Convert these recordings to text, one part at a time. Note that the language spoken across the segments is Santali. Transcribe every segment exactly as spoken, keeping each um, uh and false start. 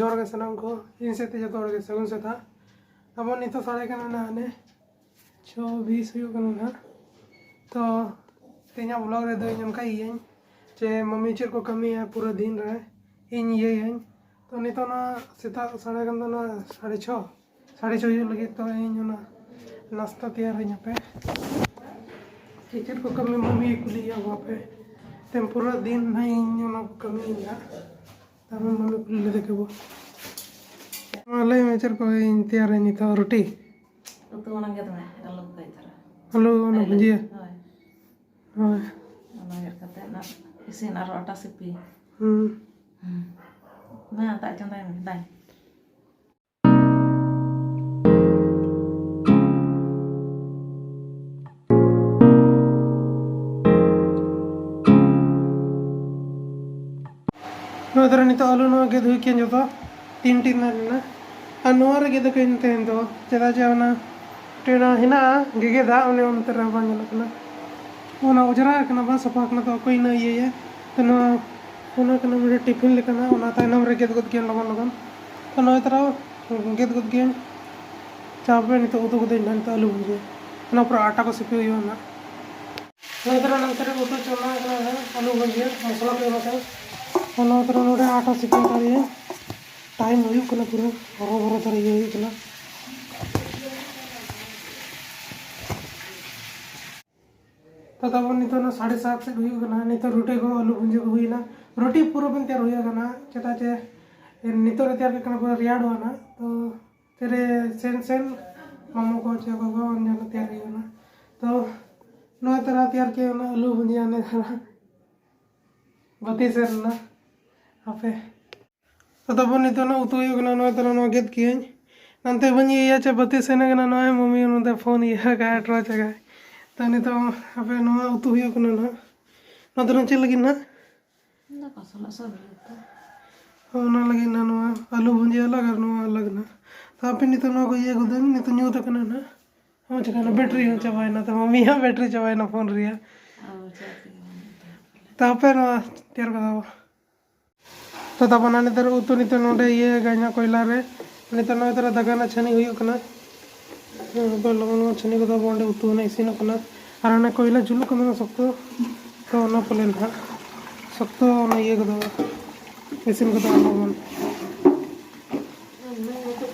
ᱡᱚᱦᱟᱨ ᱜᱮ ᱥᱟᱱᱟᱢ ᱠᱚ, ᱤᱧ ᱥᱮᱫ ᱛᱮ ᱡᱚᱛᱚ ᱦᱚᱲ ᱜᱮ ᱥᱟᱹᱜᱩᱱ ᱥᱮᱛᱟᱜ᱾ ᱛᱟᱵᱚᱱ ᱱᱤᱛᱚᱜ ᱥᱟᱲᱮ ᱠᱟᱱᱟ ᱱᱟᱦᱟᱜ ᱦᱟᱱᱮ ᱪᱷᱚ ᱵᱤᱥ ᱦᱩᱭᱩᱜ ᱠᱟᱱᱟ ᱱᱟᱦᱟᱜ᱾ ᱛᱚ ᱛᱮᱦᱮᱧᱟᱜ ᱵᱞᱚᱜ ᱨᱮᱫᱚ ᱤᱧ ᱚᱱᱠᱟᱭ ᱤᱭᱟᱹᱧ ᱡᱮ ᱢᱟᱢᱤ ᱪᱮᱫ ᱠᱚ ᱠᱟᱹᱢᱤᱭᱟ ᱯᱩᱨᱟᱹ ᱫᱤᱱ ᱨᱮ, ᱤᱧ ᱤᱭᱟᱹᱭᱟᱹᱧ᱾ ᱛᱚ ᱱᱤᱛᱚᱜ ᱚᱱᱟ ᱥᱮᱛᱟᱜ ᱥᱟᱲᱮ ᱠᱟᱱ ᱛᱟᱦᱮᱱᱟ ᱥᱟᱲᱮ ᱪᱷᱚ, ᱥᱟᱲᱮ ᱪᱷᱚ ᱦᱩᱭᱩᱜ ᱞᱟᱹᱜᱤᱫ᱾ ᱛᱚ ᱤᱧ ᱚᱱᱟ ᱱᱟᱥᱛᱟ ᱛᱮᱭᱟᱨᱟᱹᱧ ᱦᱟᱯᱮ᱾ ᱪᱮᱫ ᱪᱮᱫ ᱠᱚ ᱠᱟᱹᱢᱤ ᱢᱟᱢᱤ ᱠᱩᱞᱤᱭᱟ ᱵᱚ ᱦᱟᱯᱮ᱾ ᱛᱮᱦᱮᱧ ᱯᱩᱨᱟᱹ ᱫᱤᱱ ᱱᱟᱦᱟᱜ ᱤᱧ ᱚᱱᱟ ᱠᱚ ᱠᱟᱹᱢᱤᱭᱟᱹᱧ ᱱᱟᱦᱟᱜ᱾ ᱛᱟᱨᱯᱚᱨ ᱢᱟᱢᱤ ᱠᱩᱞᱤ ᱞᱮᱫᱮ ᱜᱮᱵᱚ᱾ ᱢᱟ ᱞᱟᱹᱭ ᱢᱮ ᱪᱮᱫ ᱠᱚ ᱤᱧ ᱛᱮᱭᱟᱨᱟᱹᱧ ᱱᱤᱛᱚᱜ? ᱨᱩᱴᱤ? ᱩᱛᱩ ᱢᱟᱲᱟᱝ ᱜᱮᱫ ᱢᱮ, ᱟᱞᱩ ᱠᱚ ᱤᱧ ᱛᱚᱨᱟ᱾ ᱟᱞᱩ ᱚᱱᱟ ᱟᱞᱩ᱾ ᱵᱷᱩᱡᱤᱭᱟᱹ? ᱦᱳᱭ᱾ ᱦᱳᱭ᱾ ᱚᱱᱟ ᱜᱮᱫ ᱠᱟᱛᱮ ᱱᱟᱜ ᱤᱥᱤᱱ ᱟᱨᱚ ᱟᱴᱟ ᱥᱤᱯᱤ᱾ ᱦᱩᱸ᱾ ᱦᱩᱸ᱾ ᱢᱟ ᱫᱟᱜ ᱪᱚᱸᱫᱟᱭ ᱢᱮ, ᱫᱟᱜ᱾ ᱱᱚᱣᱟ ᱫᱷᱟᱨᱮ ᱱᱤᱛᱚᱜ ᱟᱹᱞᱩ ᱱᱚᱣᱟ ᱜᱮᱫ ᱦᱩᱭ ᱠᱮᱱ ᱡᱚᱛᱚ ᱛᱤᱱ ᱴᱤ ᱨᱮᱱᱟᱜ ᱢᱮᱱᱟᱜᱼᱟ᱾ ᱟᱨ ᱱᱚᱣᱟ ᱨᱮ ᱜᱮᱫ ᱟᱠᱟᱫᱟᱹᱧ ᱛᱮᱦᱮᱧ ᱫᱚ, ᱪᱮᱫᱟᱜ ᱡᱮ ᱚᱱᱟ ᱢᱤᱫᱴᱮᱱ ᱚᱱᱟ ᱦᱮᱱᱟᱜᱼᱟ ᱜᱮᱜᱮᱫᱟᱜ, ᱚᱱᱮ ᱚᱱᱛᱮ ᱨᱮ ᱵᱟᱝ ᱧᱮᱞᱚᱜ ᱠᱟᱱᱟ᱾ ᱚᱱᱟ ᱚᱸᱡᱽᱨᱟ ᱟᱠᱟᱱᱟ, ᱵᱟᱝ ᱥᱟᱯᱷᱟ ᱟᱠᱟᱱᱟ, ᱛᱚ ᱚᱠᱚᱭ ᱤᱱᱟᱹ ᱤᱭᱟᱹᱭᱟ? ᱛᱚ ᱱᱚᱣᱟ ᱚᱱᱟ ᱠᱟᱱᱟ ᱢᱤᱫᱴᱮᱱ ᱴᱤᱯᱷᱤᱱ ᱞᱮᱠᱟᱱᱟᱜ, ᱚᱱᱟ ᱛᱟᱭᱱᱚᱢ ᱨᱮ ᱜᱮᱫ ᱜᱚᱫ ᱜᱮᱭᱟ ᱞᱚᱜᱚᱱ ᱞᱚᱜᱚᱱ᱾ ᱛᱚ ᱱᱚᱜᱼᱚᱭ ᱛᱚᱨᱟ ᱜᱮᱫ ᱜᱚᱫ ᱜᱤᱭᱟᱹᱧ᱾ ᱪᱟᱯᱮ ᱱᱤᱛᱚᱜ ᱩᱛᱩ ᱠᱚᱫᱚᱧ ᱱᱟᱦᱟᱜ ᱱᱤᱛᱚᱜ ᱟᱹᱞᱩ ᱵᱷᱩᱡᱤᱭᱟᱹ, ᱚᱱᱟ ᱯᱚᱨᱮ ᱟᱴᱟ ᱠᱚ ᱥᱤᱯᱤ ᱦᱩᱭᱩᱜᱼᱟ ᱱᱟᱦᱟᱜ᱾ ᱱᱚᱣᱟ ᱛᱚᱨᱟ ᱱᱚᱱᱛᱮ ᱨᱮ ᱩᱛᱩ ᱪᱚᱸᱫᱟ ᱟᱠᱟᱱᱟ ᱱᱟᱦᱟᱜ, ᱟᱹᱞᱩ ᱵᱷᱩᱡᱤᱭᱟᱹ ᱢᱚᱥᱞᱟ ᱠᱚ ᱮᱢ ᱠᱟᱛᱮ᱾ ᱟᱨ ᱱᱚᱣᱟ ᱛᱚᱨᱟ ᱱᱚᱰᱮ ᱟᱴᱟ ᱥᱤᱯᱤ ᱦᱟᱛᱟᱲ ᱦᱩᱭᱩᱜᱼᱟ᱾ ᱴᱟᱭᱤᱢ ᱦᱩᱭᱩᱜ ᱠᱟᱱᱟ, ᱯᱩᱨᱟᱹ ᱦᱚᱨᱚ ᱵᱚᱨᱚ ᱫᱷᱟᱨᱟ ᱤᱭᱟᱹ ᱦᱩᱭᱩᱜ ᱠᱟᱱᱟ᱾ ᱛᱚ ᱛᱟᱵᱚᱱ ᱱᱤᱛᱚᱜ ᱱᱟ ᱥᱟᱲᱮ ᱥᱟᱛ ᱥᱮᱫ ᱦᱩᱭᱩᱜ ᱠᱟᱱᱟ᱾ ᱱᱤᱛᱚᱜ ᱨᱩᱴᱤ ᱠᱚ ᱟᱹᱞᱩ ᱵᱷᱩᱸᱡᱤ ᱠᱚ ᱦᱩᱭᱱᱟ᱾ ᱨᱩᱴᱤ ᱯᱩᱨᱟᱹ ᱵᱤᱱ ᱛᱮᱭᱟᱨ ᱦᱩᱭ ᱟᱠᱟᱱᱟ, ᱪᱮᱫᱟᱜ ᱪᱮ ᱱᱤᱛᱚᱜ ᱨᱮ ᱛᱮᱭᱟᱨ ᱠᱟᱜ ᱠᱟᱱᱟ ᱯᱩᱨᱟᱹ ᱨᱮᱭᱟᱲᱚᱜᱼᱟ ᱱᱟᱜ᱾ ᱛᱚ ᱛᱮᱨᱮ ᱥᱮᱱ ᱥᱮᱱ ᱢᱟᱢᱚ ᱠᱚ ᱪᱮ ᱜᱚᱜᱚ ᱚᱱᱟ ᱠᱚ ᱛᱮᱭᱟᱨ ᱦᱩᱭᱩᱜᱼᱟ ᱱᱟᱜ᱾ ᱛᱚ ᱱᱚᱣᱟ ᱛᱟᱨᱟ ᱛᱮᱭᱟᱨ ᱠᱮᱫ ᱚᱱᱟ ᱟᱹᱞᱩ ᱵᱷᱩᱸᱡᱤ ᱟᱱᱮ ᱫᱷᱟᱨᱟ ᱵᱟᱹᱛᱤ ᱥᱮᱱ ᱱᱟ ᱦᱟᱯᱮ᱾ ᱛᱚ ᱛᱟᱵᱚᱱ ᱱᱤᱛᱚᱜ ᱱᱚᱣᱟ ᱩᱛᱩ ᱦᱩᱭᱩᱜ ᱠᱟᱱᱟ, ᱱᱚᱣᱟ ᱛᱟᱨᱟ ᱱᱚᱣᱟ ᱜᱮᱫ ᱠᱤᱭᱟᱹᱧ᱾ ᱱᱟᱱᱛᱮ ᱵᱟᱹᱧ ᱤᱭᱟᱹᱭᱟ ᱪᱮ ᱵᱟᱹᱛᱤ ᱥᱮᱱ ᱠᱟᱱᱟ, ᱱᱚᱜᱼᱚᱭ ᱢᱟᱢᱤ ᱱᱚᱛᱮ ᱯᱷᱳᱱ ᱤᱭᱟᱹ ᱠᱟᱜᱼᱟᱭ, ᱴᱨᱚᱪ ᱟᱠᱟᱫᱟᱭ᱾ ᱛᱚ ᱱᱤᱛᱚᱜ ᱦᱟᱯᱮ ᱱᱚᱣᱟ ᱩᱛᱩ ᱦᱩᱭᱩᱜ ᱠᱟᱱᱟ ᱱᱟᱦᱟᱜ᱾ ᱱᱚᱣᱟ ᱫᱚ ᱱᱟᱦᱟᱜ ᱪᱮᱫ ᱞᱟᱹᱜᱤᱫ ᱱᱟᱦᱟᱜ? ᱫᱟᱠᱟ ᱥᱟᱞᱟᱜ ᱥᱚᱵᱽᱡᱤ ᱩᱛᱩ᱾ ᱚᱱᱟ ᱞᱟᱹᱜᱤᱫ ᱱᱟᱦᱟᱜ ᱱᱚᱣᱟ ᱟᱹᱞᱩ ᱵᱷᱩᱸᱡᱤ ᱟᱞᱟᱜᱽ ᱟᱨ ᱱᱚᱣᱟ ᱟᱞᱟᱜᱽ ᱱᱟᱦᱟᱜ᱾ ᱛᱚ ᱦᱟᱯᱮ ᱱᱤᱛᱚᱜ ᱱᱚᱣᱟ ᱠᱚ ᱤᱭᱟᱹ ᱜᱚᱫᱟᱹᱧ, ᱱᱤᱛᱚᱜ ᱧᱩᱛ ᱟᱠᱟᱱᱟ ᱱᱟᱦᱟᱜ᱾ ᱦᱚᱸ ᱪᱤᱠᱟᱹᱭᱱᱟ, ᱵᱮᱴᱨᱤ ᱦᱚᱸ ᱪᱟᱵᱟᱭᱮᱱᱟ, ᱛᱚ ᱢᱟᱢᱤᱭᱟᱜ ᱵᱮᱴᱨᱤ ᱪᱟᱵᱟᱭᱮᱱᱟ ᱯᱷᱳᱱ ᱨᱮᱭᱟᱜ᱾ ᱚ, ᱪᱮᱫ ᱛᱮᱜᱮ ᱵᱟᱝ ᱩᱛᱩ ᱞᱮᱫᱟ᱾ ᱛᱚ ᱦᱟᱯᱮ ᱱᱚᱣᱟ ᱛᱮᱭᱟᱨ ᱠᱟᱫᱟ ᱵᱚ᱾ ᱛᱚ ᱛᱟᱵᱚᱱᱟ ᱱᱮᱛᱟᱨ ᱩᱛᱩ ᱱᱤᱛᱚᱜ ᱱᱚᱰᱮ ᱤᱭᱟᱹ ᱜᱟᱭᱱᱟ ᱠᱚᱭᱞᱟ ᱨᱮ, ᱱᱤᱛᱚᱜ ᱱᱚᱜᱼᱚᱭ ᱛᱚᱨᱟ ᱫᱟᱠᱟ ᱨᱮᱱᱟᱜ ᱪᱷᱟᱹᱱᱤ ᱦᱩᱭᱩᱜ ᱠᱟᱱᱟ᱾ ᱦᱮᱸ, ᱵᱚᱞ ᱞᱚᱜᱚᱱ ᱞᱚᱜᱚᱱ ᱪᱷᱟᱹᱱᱤ ᱠᱚᱫᱚ ᱚᱸᱰᱮ ᱩᱛᱩ ᱦᱚᱸ ᱤᱥᱤᱱᱚᱜ ᱠᱟᱱᱟ᱾ ᱟᱨ ᱚᱱᱟ ᱠᱚᱭᱞᱟ ᱡᱩᱞᱩᱜ ᱠᱟᱱᱟ ᱥᱚᱠᱛᱚ, ᱛᱚ ᱚᱱᱟ ᱯᱟᱞᱮ ᱱᱟᱦᱟᱜ ᱥᱚᱠᱛᱚ ᱚᱱᱟ ᱤᱭᱟᱹ ᱠᱚᱫᱚ ᱤᱥᱤᱱ ᱠᱚᱫᱚ ᱟᱨ ᱞᱚᱜᱚᱱ᱾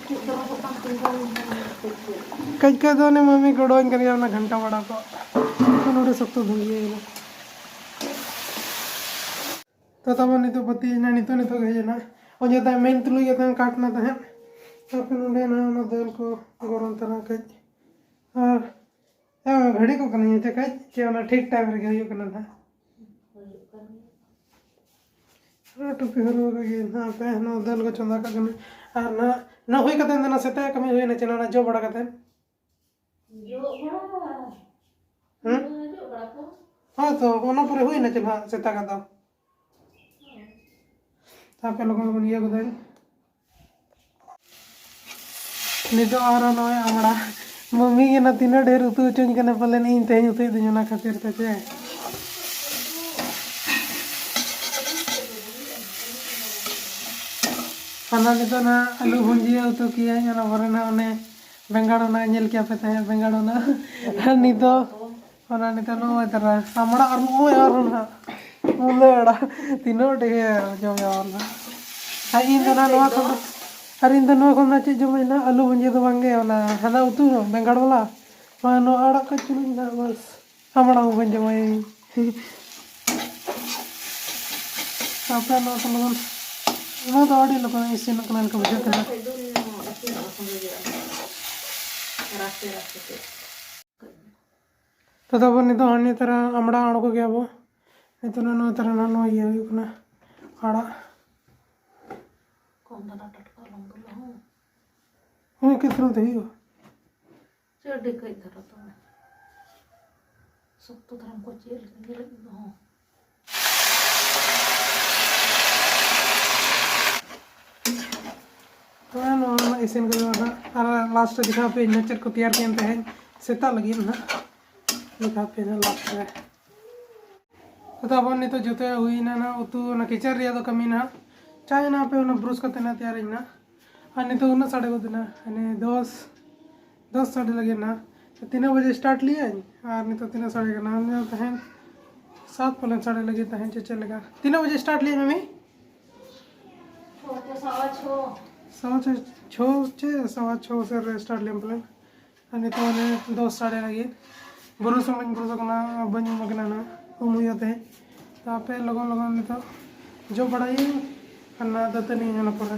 ᱠᱟᱹᱡ ᱠᱟᱹᱡ ᱫᱚ ᱚᱱᱮ ᱢᱟᱹᱢᱤ ᱜᱚᱲᱚᱣᱟᱹᱧ ᱠᱟᱱ ᱜᱮᱭᱟ ᱚᱱᱟ ᱜᱷᱟᱱᱴᱟ ᱵᱟᱲᱟ ᱠᱚ᱾ ᱛᱚ ᱱᱚᱰᱮ ᱥᱚᱠᱛᱚ ᱫᱷᱩᱭᱟᱹᱭᱮᱱᱟ᱾ ᱛᱚ ᱛᱟᱵᱚᱱ ᱱᱤᱛᱚᱜ ᱵᱟᱹᱛᱤ ᱮᱱᱟ, ᱱᱤᱛᱚᱜ ᱱᱤᱛᱚᱜ ᱜᱮ ᱦᱮᱡ ᱮᱱᱟ᱾ ᱚᱡᱚᱛᱟ ᱢᱮᱱ ᱛᱩᱞᱩᱡ ᱜᱮ ᱛᱟᱦᱮᱸ ᱠᱟᱴ ᱮᱱᱟ ᱛᱟᱦᱮᱸᱫ᱾ ᱛᱟᱨᱯᱚᱨᱮ ᱱᱚᱰᱮ ᱱᱟᱦᱟᱜ ᱚᱱᱟ ᱫᱟᱹᱞ ᱠᱚ ᱜᱚᱨᱚᱢ ᱛᱟᱨᱟ ᱠᱟᱹᱡ᱾ ᱟᱨ ᱦᱮᱸ, ᱜᱷᱟᱹᱲᱤ ᱠᱚ ᱠᱟᱹᱱᱟᱹᱧ ᱪᱮ ᱠᱟᱹᱡ ᱪᱮ ᱚᱱᱟ ᱴᱷᱤᱠ ᱴᱟᱭᱤᱢ ᱨᱮᱜᱮ ᱦᱩᱭᱩᱜ ᱠᱟᱱᱟ ᱱᱟᱦᱟᱜ᱾ ᱦᱩᱭᱩᱜ ᱠᱟᱱ ᱜᱮᱭᱟ᱾ ᱟᱨ ᱴᱩᱯᱤ ᱦᱚᱨᱚᱜ ᱨᱮᱜᱮ ᱱᱟᱦᱟᱜ ᱟᱯᱮ ᱱᱚᱣᱟ ᱫᱟᱹᱞ ᱠᱚ ᱪᱚᱸᱫᱟ ᱠᱟᱜ ᱠᱟᱱᱟ᱾ ᱟᱨ ᱱᱟᱦᱟᱜ ᱱᱚᱣᱟ ᱦᱩᱭ ᱠᱟᱛᱮ ᱫᱚ ᱱᱟᱦᱟᱜ ᱥᱮᱛᱟᱜ ᱠᱟᱹᱢᱤ ᱦᱩᱭᱱᱟ ᱪᱮ ᱱᱚᱣᱟ ᱡᱚ ᱵᱟᱲᱟ ᱠᱟᱛᱮ? ᱡᱚᱜ ᱵᱟᱲᱟ᱾ ᱦᱮᱸ? ᱡᱚᱜ ᱵᱟᱲᱟ ᱠᱚ᱾ ᱦᱳᱭ ᱛᱚ, ᱚᱱᱟ ᱯᱚᱨᱮ ᱦᱩᱭᱱᱟ ᱪᱮ ᱱᱟᱦᱟᱜ ᱥᱮᱛᱟᱜᱟᱜ ᱫᱚ? ᱛᱟᱯᱮ ᱞᱚᱜᱚᱱ ᱞᱚᱜᱚᱱ ᱤᱭᱟᱹ ᱜᱚᱫᱟᱹᱧ᱾ ᱱᱤᱛᱚᱜ ᱟᱨᱚ ᱱᱚᱜᱼᱚᱭ ᱟᱢᱲᱟ᱾ ᱢᱟᱹᱢᱤ ᱜᱮ ᱱᱟ ᱛᱤᱱᱟᱹᱜ ᱰᱷᱮᱨ ᱩᱛᱩ ᱦᱚᱪᱚᱧ ᱠᱟᱱᱟ ᱯᱟᱞᱮᱱ ᱤᱧ ᱛᱮᱦᱮᱧ ᱩᱛᱩᱭᱮᱫ ᱫᱩᱧ ᱚᱱᱟ ᱠᱷᱟᱹᱛᱤᱨ ᱛᱮ ᱪᱮ᱾ ᱦᱟᱱᱟ ᱱᱤᱛᱚᱜ ᱱᱟ ᱟᱹᱞᱩ ᱵᱷᱩᱸᱡᱤᱭᱟᱹ ᱩᱛᱩ ᱠᱤᱭᱟᱹᱧ, ᱚᱱᱟ ᱯᱚᱨᱮ ᱱᱟ ᱚᱱᱮ ᱵᱮᱸᱜᱟᱲ ᱚᱱᱟ ᱧᱮᱞ ᱠᱮᱭᱟ ᱯᱮ ᱛᱟᱦᱮᱸᱫ, ᱵᱮᱸᱜᱟᱲ ᱚᱱᱟ᱾ ᱟᱨ ᱱᱤᱛᱚᱜ ᱚᱱᱟ ᱱᱤᱛᱚᱜ ᱱᱚᱜᱼᱚᱭ ᱛᱟᱨᱟ ᱟᱢᱲᱟ ᱟᱨ ᱱᱚᱜᱼᱚᱭ ᱟᱨᱦᱚᱸ ᱱᱟᱦᱟᱜ ᱢᱩᱞᱟᱹ ᱟᱲᱟᱜ ᱛᱤᱱᱟᱹᱜ ᱰᱷᱮᱨ ᱡᱚᱢ ᱧᱟᱢ ᱱᱟᱦᱟᱜ᱾ ᱟᱨ ᱤᱧ ᱫᱚ ᱱᱟᱦᱟᱜ ᱱᱚᱣᱟ ᱠᱷᱚᱱ ᱫᱚ, ᱟᱨ ᱤᱧ ᱫᱚ ᱱᱚᱣᱟ ᱠᱷᱚᱱ ᱫᱚ ᱪᱮᱫ ᱡᱚᱢᱟᱹᱧ ᱱᱟᱦᱟᱜ? ᱟᱹᱞᱩ ᱵᱷᱩᱸᱡᱤ ᱫᱚ ᱵᱟᱝᱜᱮ, ᱚᱱᱟ ᱦᱟᱱᱟ ᱩᱛᱩ ᱫᱚ ᱵᱮᱸᱜᱟᱲ ᱵᱟᱞᱟ, ᱦᱳᱭ, ᱱᱚᱣᱟ ᱟᱲᱟᱜ ᱠᱚ ᱪᱩᱞᱩᱧ ᱱᱟᱦᱟᱜ ᱵᱟᱥ᱾ ᱟᱢᱲᱟ ᱦᱚᱸ ᱵᱟᱹᱧ ᱡᱚᱢᱟᱭᱟᱹᱧ᱾ ᱛᱟᱯᱚᱨᱮ ᱱᱚᱣᱟ ᱠᱚ ᱞᱚᱜᱚᱱ, ᱱᱚᱣᱟ ᱫᱚ ᱟᱹᱰᱤ ᱞᱚᱜᱚᱱ ᱤᱥᱤᱱᱚᱜ ᱠᱟᱱᱟ ᱞᱮᱠᱟ ᱵᱩᱡᱷᱟᱹᱜ ᱠᱟᱱᱟ᱾ ᱨᱟᱥᱮ ᱨᱟᱥᱮ ᱛᱮ᱾ ᱛᱚ ᱛᱟᱵᱚᱱ ᱱᱤᱛᱚᱜ ᱦᱟᱸᱜ ᱱᱤᱭᱟᱹ ᱛᱟᱨᱟ ᱟᱢᱲᱟ ᱟᱬᱜᱚ ᱜᱮᱭᱟ ᱵᱚ᱾ ᱱᱤᱛᱚᱜ ᱱᱚᱣᱟ ᱛᱟᱨᱟ ᱱᱚᱣᱟ ᱤᱭᱟᱹ ᱦᱩᱭᱩᱜ ᱠᱟᱱᱟ, ᱟᱲᱟᱜ᱾ ᱠᱚᱢ ᱫᱷᱟᱨᱟ ᱴᱟᱴᱠᱟ ᱞᱚᱝ ᱫᱚ ᱞᱚᱦᱚᱫ᱾ ᱦᱮᱸ, ᱠᱟᱹᱡ ᱛᱟᱞᱟᱝ ᱛᱮ ᱦᱩᱭᱩᱜᱼᱟ᱾ ᱪᱮᱫ ᱟᱹᱰᱤ ᱠᱟᱹᱡ ᱫᱷᱟᱨᱟ ᱛᱚᱵᱮ? ᱥᱚᱠᱛᱚ ᱫᱷᱟᱨᱟᱢ ᱠᱚ ᱪᱮᱫ ᱞᱮᱠᱟ ᱧᱮᱞᱮᱫ ᱫᱚ ᱦᱚᱸ᱾ ᱛᱚᱵᱮ ᱱᱚᱣᱟ ᱨᱮᱱᱟᱜ ᱤᱥᱤᱱ ᱠᱚᱫᱚ ᱱᱟᱦᱟᱜ, ᱟᱨ ᱞᱟᱥᱴ ᱨᱮ ᱫᱮᱠᱷᱟᱣ ᱯᱮ ᱤᱧ ᱪᱮᱫ ᱠᱚ ᱛᱮᱭᱟᱨ ᱠᱮᱫ ᱛᱟᱦᱮᱸᱫ ᱥᱮᱛᱟᱜ ᱞᱟᱹᱜᱤᱫ ᱱᱟᱦᱟᱜ᱾ ᱫᱮᱠᱷᱟᱣ ᱯᱮ ᱱᱟᱦᱟᱜ ᱞᱟᱥᱴ ᱨᱮ᱾ ᱛᱚ ᱛᱟᱵᱚᱱ ᱱᱤᱛᱚᱜ ᱡᱚᱛᱚ ᱦᱩᱭᱱᱟ ᱱᱟᱦᱟᱜ ᱩᱛᱩ, ᱚᱱᱟ ᱠᱮᱪᱟᱨ ᱨᱮᱭᱟᱜ ᱫᱚ ᱠᱟᱹᱢᱤ ᱱᱟᱦᱟᱜ᱾ ᱪᱟᱭ ᱱᱟ ᱯᱮ ᱚᱱᱟ ᱵᱨᱩᱥ ᱠᱟᱛᱮ ᱱᱟ ᱛᱮᱭᱟᱨᱤᱧ ᱱᱟ᱾ ᱟᱨ ᱱᱤᱛᱚᱜ ᱩᱱᱟᱹᱜ ᱥᱟᱰᱮ ᱜᱚᱫ ᱮᱱᱟ, ᱦᱟᱱᱮ ᱫᱚᱥ, ᱫᱚᱥ ᱥᱟᱰᱮ ᱞᱟᱹᱜᱤᱫ ᱱᱟ᱾ ᱛᱤᱱᱟᱹᱜ ᱵᱟᱡᱮ ᱥᱴᱟᱨᱴ ᱞᱮᱜᱼᱟᱹᱧ ᱟᱨ ᱱᱤᱛᱚᱜ ᱛᱤᱱᱟᱹᱜ ᱥᱟᱰᱮ ᱠᱟᱱᱟ? ᱧᱮᱞ ᱛᱟᱦᱮᱱ ᱥᱟᱛ ᱯᱟᱞᱮᱱ ᱥᱟᱰᱮ ᱞᱟᱹᱜᱤᱫ ᱛᱟᱦᱮᱱ, ᱪᱮᱫ ᱪᱮᱫ ᱞᱮᱠᱟ? ᱛᱤᱱᱟᱹᱜ ᱵᱟᱡᱮ ᱥᱴᱟᱨᱴ ᱞᱮᱜᱼᱟᱹᱧ ᱢᱟᱢᱤ? ᱥᱟᱣᱟ ᱪᱷᱚ᱾ ᱥᱟᱣᱟ ᱪᱷᱚ, ᱪᱷᱚ ᱪᱮ ᱥᱟᱣᱟ ᱪᱷᱚ ᱥᱮᱫ ᱨᱮ ᱥᱴᱟᱨᱴ ᱞᱮᱜᱼᱟᱹᱧ ᱯᱟᱞᱮᱱ᱾ ᱟᱨ ᱱᱤᱛᱚᱜ ᱚᱱᱮ ᱫᱚᱥ ᱥᱟᱰᱮ ᱞᱟᱹᱜᱤᱫ᱾ ᱵᱨᱩᱥ ᱦᱚᱸ ᱵᱟᱹᱧ ᱵᱨᱩᱥ ᱟᱠᱟᱱᱟ, ᱵᱟᱹᱧ ᱩᱢ ᱟᱠᱟᱱᱟ ᱱᱟᱜ᱾ ᱩᱢ ᱦᱩᱭᱩᱜᱼᱟ ᱛᱮᱦᱮᱧ᱾ ᱛᱚ ᱟᱯᱮ ᱞᱚᱜᱚᱱ ᱞᱚᱜᱚᱱ ᱱᱤᱛᱚᱜ ᱡᱚᱜ ᱵᱟᱲᱟᱭᱟᱹᱧ ᱟᱨ ᱱᱟ ᱫᱟᱹᱛᱟᱹᱱᱤ ᱚᱱᱟ ᱯᱚᱨᱮ᱾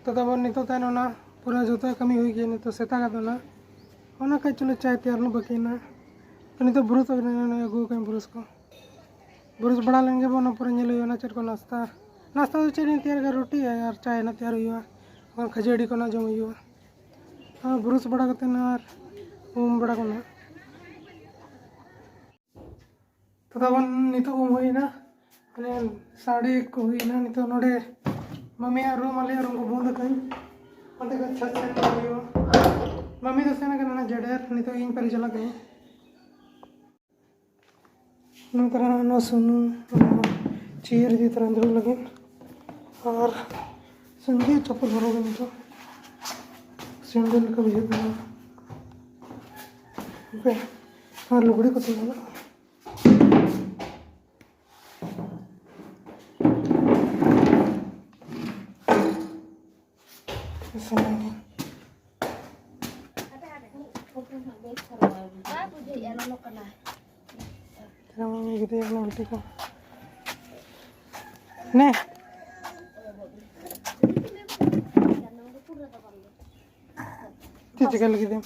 ᱛᱚ ᱛᱟᱵᱚᱱ ᱱᱤᱛᱚᱜ ᱛᱟᱦᱮᱱ ᱚᱱᱟ ᱯᱩᱨᱟᱹ ᱡᱚᱛᱚ ᱠᱟᱹᱢᱤ ᱦᱩᱭ ᱜᱮ, ᱱᱤᱛᱚᱜ ᱥᱮᱛᱟᱜ ᱟᱫᱚ ᱱᱟ ᱚᱱᱟ ᱠᱷᱟᱡ ᱪᱚᱞᱚ ᱪᱟᱭ ᱛᱮᱭᱟᱨ ᱱᱩ ᱵᱟᱹᱠᱤ ᱱᱟ᱾ ᱛᱚ ᱱᱤᱛᱚᱜ ᱵᱨᱩᱥ ᱟᱹᱜᱩ ᱠᱟᱜ ᱵᱨᱩᱥ ᱠᱚ᱾ ᱵᱨᱩᱥ ᱵᱟᱲᱟ ᱞᱮᱱ ᱜᱮ ᱵᱚ, ᱚᱱᱟ ᱯᱚᱨᱮ ᱧᱮᱞ ᱦᱩᱭᱩᱜᱼᱟ ᱱᱟ ᱪᱮᱫ ᱠᱚ ᱱᱟᱥᱛᱟ᱾ ᱱᱟᱥᱛᱟ ᱫᱚ ᱪᱮᱫ ᱤᱧ ᱛᱮᱭᱟᱨ ᱠᱟᱜᱼᱟ, ᱨᱩᱴᱤ ᱟᱨ ᱪᱟᱭ ᱱᱟ ᱛᱮᱭᱟᱨ ᱦᱩᱭᱩᱜᱼᱟ, ᱵᱟᱠᱷᱟᱱ ᱠᱷᱟᱹᱡᱟᱹᱲᱤ ᱠᱚ ᱱᱟ ᱡᱚᱢ ᱦᱩᱭᱩᱜᱼᱟ᱾ ᱟᱨ ᱵᱨᱩᱥ ᱵᱟᱲᱟ ᱠᱟᱛᱮ ᱱᱟ ᱟᱨ ᱩᱢ ᱵᱟᱲᱟ ᱠᱚ ᱱᱟ᱾ ᱛᱚ ᱛᱟᱵᱚᱱ ᱱᱤᱛᱚᱜ ᱩᱢ ᱦᱩᱭᱱᱟ᱾ ᱢᱟᱱᱮ ᱥᱟᱰᱮ ᱠᱚ ᱦᱩᱭᱱᱟ᱾ ᱱᱤᱛᱚᱜ ᱱᱚᱰᱮ ᱢᱟᱢᱤᱭᱟᱜ ᱨᱩᱢ, ᱟᱞᱮᱭᱟᱜ ᱨᱩᱢ ᱠᱚ ᱵᱚᱱᱫ ᱟᱠᱟᱫᱟᱹᱧ᱾ ᱚᱱᱛᱮ ᱠᱷᱚᱱ ᱪᱷᱟᱛ ᱥᱮᱫ ᱧᱮᱞ ᱦᱩᱭᱩᱜᱼᱟ᱾ ᱢᱟᱢᱤ ᱫᱚ ᱥᱮᱱ ᱟᱠᱟᱱᱟ ᱱᱟ ᱡᱮᱰᱮᱨ, ᱱᱤᱛᱚᱜ ᱤᱧ ᱯᱟᱨᱤ ᱪᱟᱞᱟᱜ ᱠᱟᱹᱱᱟᱹᱧ᱾ ᱱᱚᱣᱟ ᱛᱟᱨᱟ ᱱᱚᱣᱟ ᱥᱩᱱᱩᱢ, ᱱᱚᱣᱟ ᱪᱮᱭᱟᱨ ᱤᱫᱤ ᱛᱟᱨᱟ ᱫᱩᱲᱩᱵ ᱞᱟᱹᱜᱤᱫ᱾ ᱟᱨ ᱥᱟᱺᱜᱤᱧ ᱪᱟᱯᱚᱞ ᱦᱚᱨᱚᱜ ᱜᱮ ᱱᱤᱛᱚᱜ ᱥᱮᱱᱰᱮᱞ ᱞᱮᱠᱟ ᱵᱩᱡᱷᱟᱹᱜ ᱠᱟᱱᱟ᱾ ᱦᱟᱯᱮ, ᱟᱨ ᱞᱩᱜᱽᱲᱤ ᱠᱚ ᱛᱤᱸᱜᱩᱱᱟ᱾ ᱥᱮᱱ ᱞᱮᱱ ᱜᱮ᱾ ᱵᱟᱭ ᱵᱩᱡᱷᱟᱹᱣᱮᱫᱼᱟ, ᱞᱚᱞᱚ ᱠᱟᱱᱟ᱾ ᱛᱮᱨᱮ ᱢᱟᱢᱤ ᱜᱤᱫᱽᱨᱟᱹ ᱠᱟᱱᱟ ᱵᱤᱴᱤ ᱠᱚ᱾ ᱱᱮ᱾ ᱪᱮᱫ ᱪᱤᱠᱟᱹ ᱞᱟᱹᱜᱤᱫ ᱮᱢ?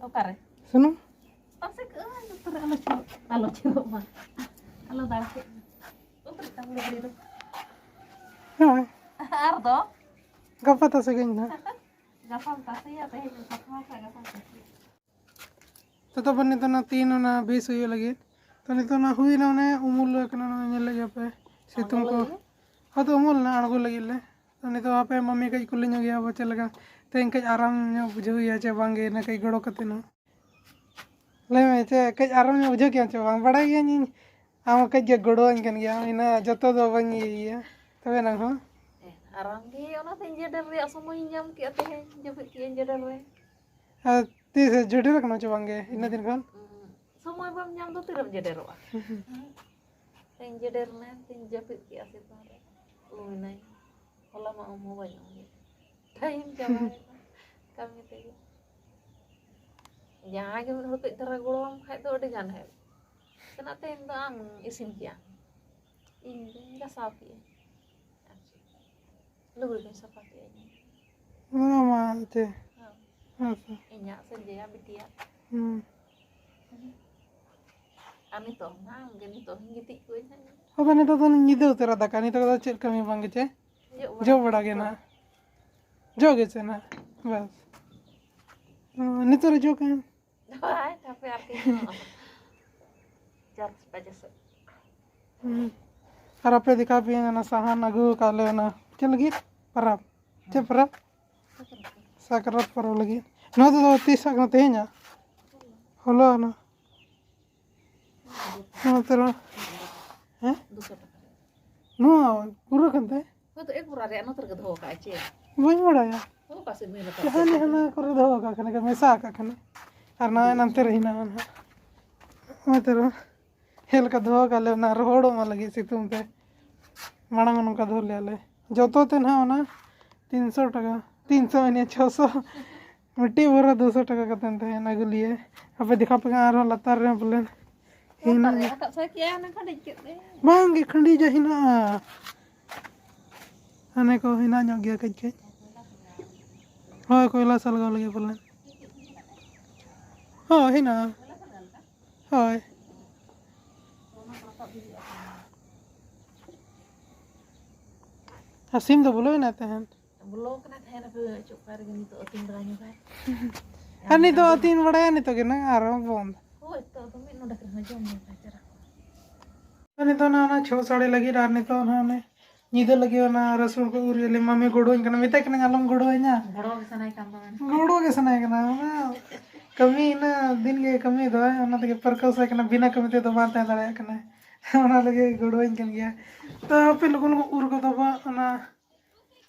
ᱚᱠᱟᱨᱮ? ᱥᱩᱱᱩᱢ? ᱯᱟᱥᱮ ᱠᱟᱜ ᱟᱹᱧ, ᱩᱛᱟᱹᱨ ᱟᱞᱚ ᱪᱷᱤᱨᱚᱜ, ᱟᱞᱚ ᱪᱷᱤᱨᱚᱜ ᱢᱟ᱾ ᱟᱞᱚ ᱫᱟᱲᱮ ᱠᱮᱫ ᱢᱟ᱾ ᱩᱛᱟᱹᱨ ᱠᱟᱜ ᱟᱢ ᱞᱩᱜᱽᱲᱤ ᱫᱚ᱾ ᱦᱳᱭ᱾ ᱟᱨ ᱫᱚ? ᱜᱟᱯᱟ ᱛᱟᱥᱮ ᱜᱮ ᱤᱧ ᱫᱚ᱾ ᱜᱟᱯᱟᱢ ᱛᱟᱥᱮᱭᱟ, ᱛᱮᱦᱮᱧ ᱫᱚ ᱥᱟᱯᱷᱟ ᱠᱟᱜ, ᱜᱟᱯᱟᱢ ᱛᱟᱥᱮᱭᱟ᱾ ᱛᱚᱛᱚ ᱵᱚᱱ ᱱᱤᱛᱚᱜ ᱚᱱᱟ ᱛᱤᱱ ᱚᱱᱟ ᱵᱮᱥ ᱦᱩᱭᱩᱜ ᱞᱟᱹᱜᱤᱫ᱾ ᱛᱚ ᱱᱤᱛᱚᱜ ᱚᱱᱟ ᱦᱩᱭᱱᱟ, ᱚᱱᱮ ᱩᱢᱩᱞ ᱟᱠᱟᱱᱟ, ᱚᱱᱟ ᱧᱮᱞ ᱞᱮᱫ ᱜᱮᱭᱟ ᱯᱮ ᱥᱤᱛᱩᱝ ᱠᱚ᱾ ᱟᱬᱜᱚ ᱞᱟᱹᱜᱤᱫ? ᱦᱚᱭᱛᱚ ᱩᱢᱩᱞ ᱮᱱᱟ ᱟᱬᱜᱚ ᱞᱟᱹᱜᱤᱫ ᱞᱮ᱾ ᱛᱚ ᱱᱤᱛᱚᱜ ᱦᱟᱯᱮ ᱢᱟᱢᱤ ᱠᱟᱹᱡ ᱠᱩᱞᱤ ᱧᱚᱜ ᱜᱮᱭᱟ ᱵᱚ ᱪᱮᱫ ᱞᱮᱠᱟ, ᱛᱮᱦᱮᱧ ᱠᱟᱹᱡ ᱟᱨᱟᱢ ᱧᱚᱜ ᱵᱩᱡᱷᱟᱹᱣ ᱜᱮᱭᱟ ᱪᱮ ᱵᱟᱝ ᱜᱮ, ᱤᱱᱟᱹ ᱠᱟᱹᱡ ᱜᱚᱲᱚ ᱠᱟᱛᱮ ᱦᱚᱸ᱾ ᱞᱟᱹᱭ ᱢᱮ, ᱪᱮᱫ ᱠᱟᱹᱡ ᱟᱨᱟᱢ ᱧᱚᱜ ᱵᱩᱡᱷᱟᱹᱣ ᱠᱮᱭᱟ ᱪᱮ ᱵᱟᱝ? ᱵᱟᱲᱟᱭ ᱜᱤᱭᱟᱹᱧ ᱤᱧ, ᱟᱢ ᱦᱚᱸ ᱠᱟᱹᱡ ᱜᱮ ᱜᱚᱲᱚᱣᱟᱹᱧ ᱠᱟᱱ ᱜᱮᱭᱟ, ᱤᱱᱟᱹ ᱡᱚᱛᱚ ᱫᱚ ᱵᱟᱹᱧ ᱤᱭᱟᱹᱭᱟ᱾ ᱛᱚᱵᱮ ᱮᱱᱟᱝ ᱦᱚᱸ᱾ ᱟᱨᱟᱢ ᱜᱮ, ᱚᱱᱟᱛᱮᱧ ᱡᱮᱰᱮᱨ ᱨᱮᱭᱟᱜ ᱥᱚᱢᱚᱭᱤᱧ ᱧᱟᱢ ᱠᱮᱜᱼᱟ, ᱛᱮᱦᱮᱧ ᱡᱟᱹᱯᱤᱫ ᱠᱮᱜᱼᱟᱹᱧ ᱡᱮᱰᱮᱨ ᱨᱮ᱾ ᱟᱨ ᱛᱤᱥ ᱡᱮᱰᱮᱨ ᱠᱟᱱᱟ ᱪᱮ ᱵᱟᱝ ᱜᱮ ᱤᱱᱟᱹ ᱫᱤᱱ ᱠᱷᱚᱱ? ᱩᱸ, ᱥᱚᱢᱚᱭ ᱵᱟᱢ ᱧᱟᱢ ᱫᱚ ᱛᱤᱨᱮᱢ ᱡᱮᱰᱮᱨᱚᱜᱼᱟ? ᱛᱮᱦᱮᱧ ᱡᱮᱰᱮᱨ ᱢᱮ, ᱛᱮᱦᱮᱧ ᱡᱟᱹᱯᱤᱫ ᱠᱮᱜᱼᱟ ᱥᱮᱛᱟᱜ ᱨᱮ, ᱩᱢ ᱮᱱᱟᱹᱧ᱾ ᱦᱚᱞᱟ ᱢᱟ ᱩᱢ ᱦᱚᱸ ᱵᱟᱹᱧ ᱩᱢ ᱞᱮᱫ᱾ ᱴᱟᱭᱤᱢ ᱪᱟᱵᱟᱭᱮᱱᱟ ᱠᱟᱹᱢᱤ ᱛᱮᱜᱮ᱾ ᱡᱟᱦᱟᱸᱭ ᱜᱮ ᱢᱤᱫ ᱦᱚᱲ ᱠᱟᱹᱡ ᱫᱷᱟᱨᱟ ᱜᱚᱲᱚᱣᱟᱢ ᱠᱷᱟᱡ ᱫᱚ ᱟᱹᱰᱤ ᱜᱟᱱ ᱦᱮᱡ᱾ ᱛᱮᱱᱟᱜ ᱛᱮᱦᱮᱧ ᱫᱚ ᱟᱢ ᱤᱥᱤᱱ ᱠᱮᱜᱼᱟᱢ, ᱤᱧ ᱫᱚᱧ ᱜᱟᱥᱟᱣ ᱠᱮᱜᱼᱟ᱾ ᱟᱨ ᱪᱮᱫ? ᱞᱩᱜᱽᱲᱤ ᱠᱚᱧ ᱥᱟᱯᱷᱟ ᱠᱮᱜᱼᱟ ᱤᱧ᱾ ᱚᱱᱟ ᱢᱟ ᱮᱱᱛᱮ᱾ ᱦᱮᱸ᱾ ᱦᱮᱸ ᱥᱮ᱾ ᱤᱧᱟᱹᱜ ᱥᱮ ᱡᱮᱭᱟ ᱵᱤᱴᱤᱭᱟᱜ᱾ ᱦᱩᱸ᱾ ᱟᱨ ᱱᱤᱛᱚᱜ ᱦᱚᱸ ᱱᱟᱦᱟᱜ ᱟᱢᱜᱮ, ᱱᱤᱛᱚᱜ ᱦᱚᱸᱧ ᱜᱤᱛᱤᱡ ᱠᱚᱜᱼᱟᱹᱧ ᱱᱟᱦᱟᱜ᱾ ᱟᱫᱚ ᱱᱤᱛᱚᱜ ᱫᱚ ᱧᱤᱫᱟᱹ ᱩᱛᱟᱹᱨᱟ ᱫᱟᱠᱟ, ᱱᱤᱛᱚᱜ ᱫᱚ ᱪᱮᱫ ᱠᱟᱹᱢᱤ ᱵᱟᱝ ᱜᱮ ᱪᱮ? ᱡᱚᱜ ᱵᱟᱲᱟ ᱡᱚᱜ ᱵᱟᱲᱟ ᱜᱮ ᱱᱟᱦᱟᱜ᱾ ᱡᱚᱜ ᱜᱮ ᱪᱮ ᱱᱟᱦᱟᱜ, ᱵᱟᱥ᱾ ᱦᱩᱸ, ᱱᱤᱛᱚᱜ ᱨᱮ ᱡᱚᱜ ᱠᱟᱜ ᱟᱹᱧ᱾ ᱦᱳᱭ, ᱛᱟᱯᱮ ᱟᱨ ᱠᱤ ᱪᱟᱨ ᱵᱟᱡᱮ ᱥᱮᱫ᱾ ᱦᱩᱸ᱾ ᱟᱨ ᱟᱯᱮ ᱫᱮᱠᱷᱟᱣ ᱯᱮ ᱚᱱᱟ ᱥᱟᱦᱟᱱ ᱟᱹᱜᱩ ᱟᱠᱟᱫ ᱞᱮ ᱚᱱᱟ ᱪᱮᱫ ᱞᱟᱹᱜᱤᱫ? ᱯᱟᱨᱟᱵᱽ᱾ ᱪᱮᱫ ᱯᱟᱨᱟᱵᱽ? ᱥᱟᱠᱨᱟᱛ ᱯᱚᱨᱚᱵᱽ ᱞᱟᱹᱜᱤᱫ᱾ ᱱᱚᱣᱟ ᱫᱚ ᱛᱤᱥᱟᱜ ᱠᱟᱱᱟ? ᱛᱮᱦᱮᱧᱟᱜ? ᱦᱚᱞᱟ ᱚᱱᱟ᱾ ᱱᱚᱣᱟ ᱛᱚᱨᱟ᱾ ᱦᱮᱸ? ᱫᱩᱥᱚ ᱴᱟᱠᱟ ᱨᱮ᱾ ᱱᱚᱣᱟ ᱯᱩᱨᱟᱹ ᱠᱟᱱ ᱛᱟᱭ? ᱦᱳᱭ ᱛᱚ, ᱮᱠ ᱵᱚᱨᱟ ᱨᱮᱭᱟᱜ ᱱᱚᱛᱮ ᱨᱮᱜᱮ ᱫᱚᱦᱚ ᱠᱟᱜᱼᱟᱭ ᱪᱮ? ᱵᱟᱹᱧ ᱵᱟᱲᱟᱭᱟ᱾ ᱦᱳᱭ, ᱚᱠᱟ ᱥᱮᱫ ᱵᱟᱹᱧ ᱨᱟᱠᱟᱵ ᱡᱟᱦᱟᱸ ᱠᱮᱫ ᱱᱮ ᱛᱟᱯᱮ? ᱦᱟᱱᱟ ᱠᱚᱨᱮ ᱫᱚᱦᱚ ᱠᱟᱜ ᱠᱟᱱᱟ, ᱢᱮᱥᱟ ᱟᱠᱟᱫ ᱠᱟᱱᱟ᱾ ᱟᱨ ᱱᱚᱜᱼᱚᱭ ᱱᱚᱱᱛᱮ ᱨᱮ ᱦᱮᱱᱟᱜᱼᱟ ᱱᱟᱦᱟᱜ᱾ ᱱᱚᱛᱮ ᱨᱮ ᱪᱮᱫ ᱞᱮᱠᱟ ᱫᱚᱦᱚ ᱠᱟᱜ ᱞᱮ, ᱚᱱᱟ ᱨᱚᱦᱚᱲᱚᱜ ᱢᱟ ᱞᱟᱹᱜᱤᱫ ᱥᱤᱛᱩᱝ ᱛᱮ᱾ ᱢᱟᱲᱟᱝ ᱱᱚᱝᱠᱟ ᱫᱚᱦᱚ ᱞᱮᱭᱟ ᱞᱮ᱾ ᱡᱚᱛᱚ ᱛᱮ ᱱᱟᱦᱟᱜ ᱚᱱᱟ ᱛᱤᱱᱥᱚ ᱴᱟᱠᱟ, ᱛᱤᱱᱥᱚ ᱮᱱᱮ ᱪᱷᱚᱥᱚ᱾ ᱢᱤᱫᱴᱤᱡ ᱵᱚᱨᱟ ᱫᱩᱥᱚ ᱴᱟᱠᱟ ᱠᱟᱛᱮ ᱛᱟᱦᱮᱱᱟ, ᱟᱹᱜᱩ ᱞᱮᱭᱟ᱾ ᱟᱯᱮ ᱫᱮᱠᱷᱟᱣ ᱯᱮ ᱠᱷᱟᱱ ᱟᱨᱦᱚᱸ ᱞᱟᱛᱟᱨ ᱨᱮ ᱯᱟᱞᱮᱱ ᱦᱮᱱᱟᱜ᱾ ᱞᱟᱛᱟᱨ ᱨᱮ ᱨᱟᱠᱟᱵ ᱥᱟᱭ ᱠᱮᱭᱟ, ᱚᱱᱟ ᱠᱷᱟᱹᱞᱤ ᱪᱮᱫ ᱨᱮ? ᱵᱟᱝ ᱜᱮ, ᱠᱷᱟᱹᱞᱤ ᱡᱟ ᱦᱮᱱᱟᱜᱼᱟ᱾ ᱦᱟᱱᱮ ᱠᱚ ᱦᱮᱱᱟᱜ ᱧᱚᱜ ᱜᱮᱭᱟ ᱠᱟᱹᱡ ᱠᱟᱹᱡ᱾ ᱦᱳᱭ, ᱠᱚᱭᱞᱟ ᱥᱟᱞᱜᱟᱣ ᱞᱟᱹᱜᱤᱫ ᱯᱟᱞᱮᱱ᱾ ᱦᱳᱭ, ᱦᱮᱱᱟᱜᱼᱟ᱾ ᱦᱳᱭ᱾ ᱟᱨ ᱥᱤᱢ ᱫᱚ ᱵᱚᱞᱚᱭᱮᱱᱟᱭ ᱛᱟᱦᱮᱸᱫ᱾ ᱵᱚᱞᱚ ᱠᱟᱱᱟᱭ ᱛᱟᱦᱮᱸᱫ, ᱦᱟᱯᱮ ᱪᱚ ᱚᱠᱟ ᱨᱮᱜᱮ ᱱᱤᱛᱚᱜ ᱟᱹᱛᱤᱧ ᱵᱟᱲᱟ ᱧᱚᱜᱟᱭ᱾ ᱟᱨ ᱱᱤᱛᱚᱜ ᱟᱹᱛᱤᱧ ᱵᱟᱲᱟᱭᱟ, ᱱᱤᱛᱚᱜ ᱜᱮ ᱱᱟᱜ ᱟᱨᱦᱚᱸ ᱵᱚᱱᱫ᱾ ᱦᱳᱭ, ᱛᱚ ᱟᱫᱚ ᱢᱤᱫ ᱱᱚᱰᱮᱠ ᱨᱮᱦᱚᱸ ᱡᱚᱢ ᱧᱩ ᱵᱟᱭ ᱪᱟᱞᱟᱜ ᱠᱟᱱᱟ᱾ ᱟᱨ ᱱᱤᱛᱚᱜ ᱚᱱᱟ, ᱚᱱᱟ ᱪᱷᱚ ᱥᱟᱲᱮ ᱞᱟᱹᱜᱤᱫ, ᱟᱨ ᱱᱤᱛᱚᱜ ᱚᱱᱟ, ᱚᱱᱮ ᱧᱤᱫᱟᱹ ᱞᱟᱹᱜᱤᱫ ᱚᱱᱟ ᱨᱟᱹᱥᱩᱱ ᱠᱚ ᱩᱨ ᱞᱮ ᱢᱟᱢᱤ ᱜᱚᱲᱚᱣᱟᱹᱧ ᱠᱟᱱᱟ, ᱢᱮᱛᱟᱭ ᱠᱟᱹᱱᱟᱹᱧ ᱟᱞᱚᱢ ᱜᱚᱲᱚᱣᱟᱹᱧᱟ᱾ ᱜᱚᱲᱚ ᱜᱮ ᱥᱟᱱᱟᱭ ᱠᱟᱱ ᱛᱟᱵᱮᱱᱟ᱾ ᱜᱚᱲᱚ ᱜᱮ ᱥᱟᱱᱟᱭ ᱠᱟᱱᱟ, ᱚᱱᱟ ᱠᱟᱹᱢᱤ ᱤᱱᱟᱹ ᱫᱤᱱ ᱜᱮ ᱠᱟᱹᱢᱤ ᱫᱚ, ᱚᱱᱟ ᱛᱮᱜᱮ ᱯᱟᱹᱨᱠᱟᱹᱣ ᱥᱟᱭ ᱠᱟᱱᱟ, ᱵᱤᱱᱟᱹ ᱠᱟᱹᱢᱤ ᱛᱮᱫᱚ ᱵᱟᱝ ᱛᱟᱦᱮᱸ ᱫᱟᱲᱮᱭᱟᱜ ᱠᱟᱱᱟ᱾ ᱚᱱᱟ ᱞᱟᱹᱜᱤᱫ ᱜᱚᱲᱚᱣᱟᱹᱧ ᱠᱟᱱ ᱜᱮᱭᱟ᱾ ᱛᱚ ᱟᱯᱮ ᱞᱚᱜᱚᱱ ᱞᱚᱜᱚᱱ ᱩᱨ ᱜᱚᱫᱚᱜ ᱵᱟ, ᱚᱱᱟ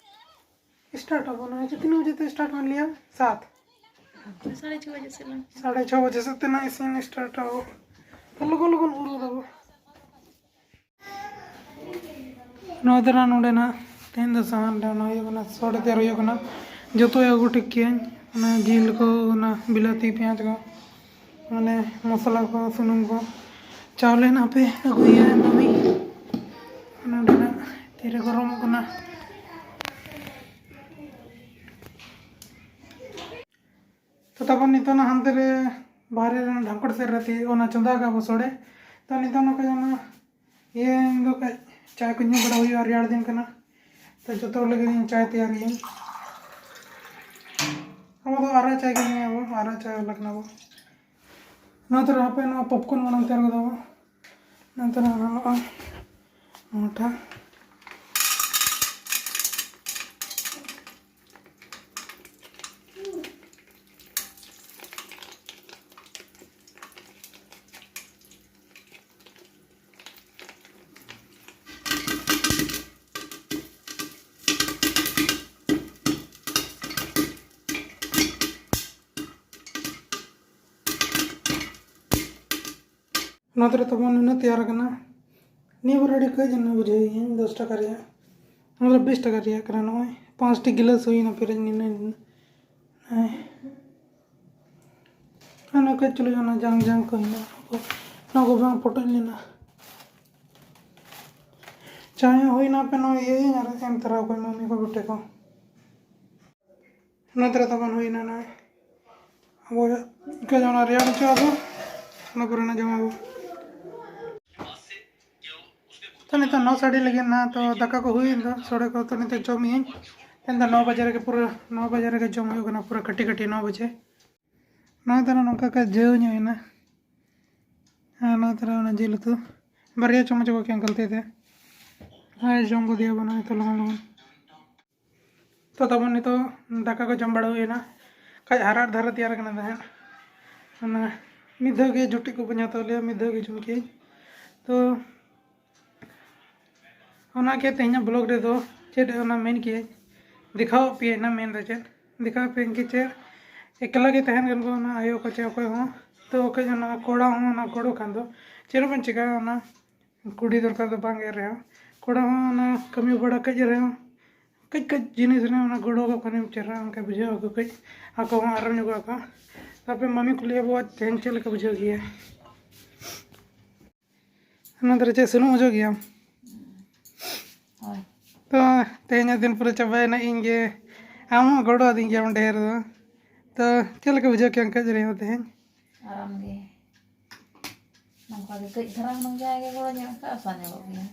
ᱥᱴᱟᱨᱴ ᱟᱵᱚᱱ᱾ ᱟᱪᱪᱷᱟ, ᱛᱤᱱᱟᱹᱜ ᱵᱟᱡᱮ ᱛᱮ ᱥᱴᱟᱨᱴ ᱢᱮᱱ ᱞᱮᱭᱟ? ᱥᱟᱛ᱾ ᱥᱟᱲᱮ ᱪᱷᱚ ᱵᱟᱡᱮ ᱥᱮᱫ ᱞᱮᱱ᱾ ᱥᱟᱲᱮ ᱪᱷᱚ ᱵᱟᱡᱮ ᱥᱮᱫ ᱛᱮ ᱱᱟᱜ ᱤᱥᱤᱱ ᱥᱴᱟᱨᱴ ᱟᱵᱚ᱾ ᱞᱚᱜᱚᱱ ᱞᱚᱜᱚᱱ ᱩᱨ ᱜᱚᱫᱟᱵᱚ᱾ ᱱᱚᱣᱟ ᱫᱚ ᱱᱟᱜ ᱱᱚᱰᱮ ᱱᱟᱜ ᱛᱮᱦᱮᱧ ᱫᱚ ᱥᱟᱦᱟᱱ ᱨᱮ ᱚᱱᱟ ᱦᱩᱭᱩᱜ ᱠᱟᱱᱟ, ᱥᱚᱲᱮ ᱛᱮᱭᱟᱨ ᱦᱩᱭᱩᱜ ᱠᱟᱱᱟ᱾ ᱡᱚᱛᱚ ᱟᱹᱜᱩ ᱴᱷᱤᱠ ᱠᱮᱜᱼᱟᱹᱧ, ᱚᱱᱟ ᱡᱤᱞ ᱠᱚ, ᱚᱱᱟ ᱵᱤᱞᱟᱹᱛᱤ ᱯᱮᱸᱭᱟᱡᱽ ᱠᱚ, ᱢᱟᱱᱮ ᱢᱚᱥᱞᱟ ᱠᱚ, ᱥᱩᱱᱩᱢ ᱠᱚ᱾ ᱪᱟᱣᱞᱮ ᱱᱟᱜ ᱯᱮ ᱟᱹᱜᱩᱭᱟ ᱢᱟᱹᱢᱤ᱾ ᱱᱚᱰᱮ ᱱᱟᱜ ᱛᱤᱨᱮ ᱜᱚᱨᱚᱢᱚᱜ ᱠᱟᱱᱟ᱾ ᱛᱚ ᱛᱟᱵᱚᱱ ᱱᱤᱛᱚᱜ ᱱᱟᱜ ᱦᱟᱱᱛᱮ ᱨᱮ ᱵᱟᱦᱨᱮ ᱨᱮ ᱰᱷᱟᱝᱠᱚᱲ ᱥᱮᱫ ᱨᱮ ᱛᱤ-, ᱚᱱᱟ ᱪᱚᱸᱫᱟ ᱠᱟᱜᱼᱟ ᱵᱚ ᱥᱚᱲᱮ᱾ ᱛᱚ ᱱᱤᱛᱚᱜ ᱱᱚᱝᱠᱟ ᱡᱮᱢᱚᱱ ᱤᱭᱟᱹ ᱫᱚ ᱠᱟᱹᱡ ᱪᱟ ᱠᱚ ᱧᱩ ᱵᱟᱲᱟ ᱦᱩᱭᱩᱜᱼᱟ, ᱨᱮᱭᱟᱲ ᱫᱤᱱ ᱠᱟᱱᱟ᱾ ᱛᱚ ᱡᱚᱛᱚ ᱦᱚᱲ ᱞᱟᱹᱜᱤᱫ ᱤᱧ ᱪᱟᱭ ᱛᱮᱭᱟᱨᱤᱭᱟᱹᱧ᱾ ᱟᱵᱚ ᱫᱚ ᱟᱨᱟᱜ ᱪᱟᱭ ᱜᱮ ᱧᱩᱭᱟᱵᱚ, ᱟᱨᱟᱜ ᱪᱟᱭ ᱵᱟᱞᱟ ᱠᱟᱱᱟ ᱵᱚ᱾ ᱱᱚᱣᱟ ᱛᱚᱨᱟ ᱦᱟᱯᱮ ᱱᱚᱣᱟ popcorn ᱢᱟᱲᱟᱝ ᱛᱮᱭᱟᱨ ᱜᱚᱫᱟ ᱵᱚ᱾ ᱱᱚᱣᱟ ᱛᱚᱨᱟ ᱜᱟᱱᱚᱜᱼᱟ ᱱᱚᱣᱟᱴᱟᱜ᱾ ᱱᱚᱣᱟ ᱫᱚ ᱛᱟᱵᱚᱱ ᱱᱩᱱᱟᱹᱜ ᱛᱮᱭᱟᱨ ᱟᱠᱟᱱᱟ᱾ ᱱᱤᱭᱟᱹ ᱵᱟᱨ ᱟᱹᱰᱤ ᱠᱟᱹᱡ ᱮᱱᱟ ᱵᱩᱡᱷᱟᱹᱣ ᱤᱧ, ᱫᱚᱥ ᱴᱟᱠᱟ ᱨᱮᱭᱟᱜ᱾ ᱱᱚᱣᱟ ᱫᱚ ᱵᱤᱥ ᱴᱟᱠᱟ ᱨᱮᱭᱟᱜ ᱠᱟᱱᱟ᱾ ᱱᱚᱜᱼᱚᱭ ᱯᱟᱸᱪᱴᱤ ᱜᱤᱞᱟᱹᱥ ᱦᱩᱭᱱᱟ ᱯᱮᱨᱮᱡ ᱱᱤᱱᱟᱹᱜ᱾ ᱦᱮᱸ᱾ ᱚᱱᱟ ᱠᱟᱹᱡ ᱪᱩᱞᱩᱝ ᱚᱱᱟ ᱡᱟᱝ ᱡᱟᱝ ᱠᱚ ᱦᱮᱱᱟᱜᱼᱟ, ᱚᱱᱟ ᱠᱚ, ᱚᱱᱟ ᱠᱚ ᱵᱟᱝ ᱯᱚᱴᱚᱡ ᱞᱮᱱᱟ᱾ ᱪᱟ ᱦᱚᱸ ᱦᱩᱭᱱᱟ, ᱯᱮ ᱱᱚᱣᱟ ᱤᱭᱟᱹᱭᱟᱹᱧ ᱟᱨ ᱮᱢ ᱛᱟᱨᱟ ᱠᱚᱣᱟᱧ ᱢᱟᱹᱢᱤ ᱠᱚ ᱵᱤᱴᱤ ᱠᱚ᱾ ᱚᱱᱟ ᱛᱟᱨᱟ ᱛᱟᱵᱚᱱ ᱦᱩᱭᱱᱟ ᱱᱚᱜᱼᱚᱭ᱾ ᱟᱵᱚ ᱤᱱᱠᱟᱹ ᱚᱱᱟ ᱨᱮᱭᱟᱲ ᱦᱚᱪᱚ ᱟᱵᱚ, ᱚᱱᱟ ᱯᱚᱨᱮ ᱱᱟᱜ ᱡᱚᱢᱟᱵᱚ᱾ ᱛᱚ ᱱᱤᱛᱚᱜ ᱱᱚ ᱥᱟᱰᱮ ᱞᱟᱹᱜᱤᱫ ᱱᱟ, ᱛᱚ ᱫᱟᱠᱟ ᱠᱚ ᱦᱩᱭᱮᱱ ᱫᱚ, ᱥᱚᱲᱮ ᱠᱚ, ᱛᱚ ᱱᱤᱛᱚᱜ ᱡᱚᱢ ᱤᱧ᱾ ᱛᱮᱦᱮᱧ ᱫᱚ ᱱᱚ ᱵᱟᱡᱮ ᱨᱮᱜᱮ ᱯᱩᱨᱟᱹ, ᱱᱚ ᱵᱟᱡᱮ ᱨᱮᱜᱮ ᱡᱚᱢ ᱦᱩᱭᱩᱜ ᱠᱟᱱᱟ, ᱯᱩᱨᱟᱹ ᱠᱟᱹᱴᱤ ᱠᱟᱹᱴᱤ ᱱᱚ ᱵᱟᱡᱮ᱾ ᱱᱚᱣᱟ ᱛᱟᱨᱟ ᱱᱚᱝᱠᱟ ᱠᱟ ᱡᱟᱹᱣ ᱧᱚᱜ ᱮᱱᱟ᱾ ᱟᱨ ᱱᱚᱣᱟ ᱛᱟᱨᱟ ᱚᱱᱟ ᱡᱤᱞ ᱩᱛᱩ ᱵᱟᱨᱭᱟ ᱪᱟᱢᱚᱪ ᱠᱚ ᱠᱮᱢ ᱠᱟᱞᱛᱮ ᱛᱮ᱾ ᱟᱨ ᱡᱚᱢ ᱜᱚᱫᱮᱭᱟ ᱵᱚᱱ ᱱᱚᱜᱼᱚᱭ ᱛᱚ ᱞᱚᱜᱚᱱ ᱞᱚᱜᱚᱱ᱾ ᱛᱚ ᱛᱟᱵᱚᱱ ᱱᱤᱛᱚᱜ ᱫᱟᱠᱟ ᱠᱚ ᱡᱚᱢ ᱵᱟᱲᱟ ᱦᱩᱭᱮᱱᱟ᱾ ᱠᱟᱡ ᱦᱟᱨᱟᱜ ᱫᱷᱟᱨᱟ ᱛᱮᱭᱟᱨ ᱠᱟᱱᱟ ᱛᱟᱦᱮᱸᱫ᱾ ᱚᱱᱟ ᱢᱤᱫ ᱫᱷᱟᱣ ᱜᱮ ᱡᱩᱴᱤ ᱠᱚ ᱵᱚᱱ ᱦᱟᱛᱟᱣ ᱞᱮᱭᱟ, ᱢᱤᱫ ᱫᱷᱟᱣ ᱜᱮ ᱡᱚᱢ ᱠᱮᱜᱼᱟᱹᱧ᱾ ᱛᱚ ᱚᱱᱟᱜᱮ ᱛᱮᱦᱮᱧᱟᱜ ᱵᱞᱚᱜ ᱨᱮᱫᱚ ᱪᱮᱫ ᱚᱱᱟ ᱢᱮᱱ ᱠᱮᱜᱼᱟᱹᱧ, ᱫᱮᱠᱷᱟᱣ ᱯᱮᱭᱟᱹᱧ ᱱᱟ ᱢᱮᱱ ᱫᱚ ᱪᱮᱫ, ᱫᱮᱠᱷᱟᱣ ᱯᱮᱭᱟᱹᱧ ᱠᱤ ᱪᱮᱫ ᱮᱠᱞᱟ ᱜᱮ ᱛᱟᱦᱮᱱ ᱠᱟᱱ ᱠᱚ ᱚᱱᱟ ᱟᱭᱳ ᱠᱚ ᱪᱮ ᱚᱠᱚᱭ ᱦᱚᱸ᱾ ᱛᱚ ᱚᱠᱚᱭ ᱚᱱᱟ ᱠᱚᱲᱟ ᱦᱚᱸ ᱚᱱᱟ ᱜᱚᱲᱚ ᱠᱷᱟᱱ ᱫᱚ ᱪᱮᱫ ᱦᱚᱸ ᱵᱟᱝ ᱪᱤᱠᱟᱹᱜᱼᱟ᱾ ᱚᱱᱟ ᱠᱩᱲᱤ ᱫᱚᱨᱠᱟᱨ ᱫᱚ ᱵᱟᱝ ᱮ ᱨᱮᱦᱚᱸ, ᱠᱚᱲᱟ ᱦᱚᱸ ᱚᱱᱟ ᱠᱟᱹᱢᱤ ᱵᱟᱲᱟ ᱠᱟᱹᱡ ᱨᱮᱦᱚᱸ, ᱠᱟᱹᱡ ᱠᱟᱹᱡ ᱡᱤᱱᱤᱥ ᱨᱮ ᱚᱱᱟ ᱜᱚᱲᱚ ᱟᱠᱚ ᱠᱷᱟᱱᱮᱢ ᱪᱮᱦᱨᱟ, ᱚᱱᱠᱟ ᱵᱩᱡᱷᱟᱹᱣ ᱟᱠᱚ ᱠᱟᱹᱡ, ᱟᱠᱚ ᱦᱚᱸ ᱟᱨᱟᱢ ᱧᱚᱜᱚᱜ ᱟᱠᱚ᱾ ᱛᱟᱯᱚᱨᱮ ᱢᱟᱢᱤ ᱠᱩᱞᱤᱭᱟ ᱵᱚ, ᱛᱮᱦᱮᱧ ᱪᱮᱫ ᱞᱮᱠᱟ ᱵᱩᱡᱷᱟᱹᱣ ᱜᱮᱭᱟ? ᱚᱱᱟ ᱫᱷᱟᱨᱮ ᱪᱮᱫ ᱥᱩᱱᱩᱢ ᱚᱡᱚᱜ ᱜᱮᱭᱟᱢ? ᱦᱳᱭ᱾ ᱛᱚ ᱛᱮᱦᱮᱧᱟᱜ ᱫᱤᱱ ᱯᱩᱨᱟᱹ ᱪᱟᱵᱟᱭᱮᱱᱟ, ᱤᱧ ᱜᱮ, ᱟᱢ ᱦᱚᱸ ᱜᱚᱲᱚ ᱟᱹᱫᱤᱧ ᱜᱮᱭᱟᱢ ᱰᱷᱮᱨ ᱫᱚ᱾ ᱛᱚ ᱪᱮᱫ ᱞᱮᱠᱟ ᱵᱩᱡᱷᱟᱹᱣ ᱠᱮᱜᱼᱟᱢ ᱠᱟᱹᱡ ᱨᱮᱦᱚᱸ ᱛᱮᱦᱮᱧ? ᱟᱨᱟᱢ ᱜᱮ᱾ ᱱᱚᱝᱠᱟ ᱜᱮ ᱠᱟᱹᱡ ᱫᱷᱟᱨᱟ ᱦᱩᱱᱟᱹᱝ ᱡᱟᱦᱟᱸᱭ ᱜᱮ ᱜᱚᱲᱚ ᱧᱚᱜ ᱠᱟᱜ, ᱟᱥᱟ ᱧᱮᱞᱚᱜ ᱜᱮᱭᱟ᱾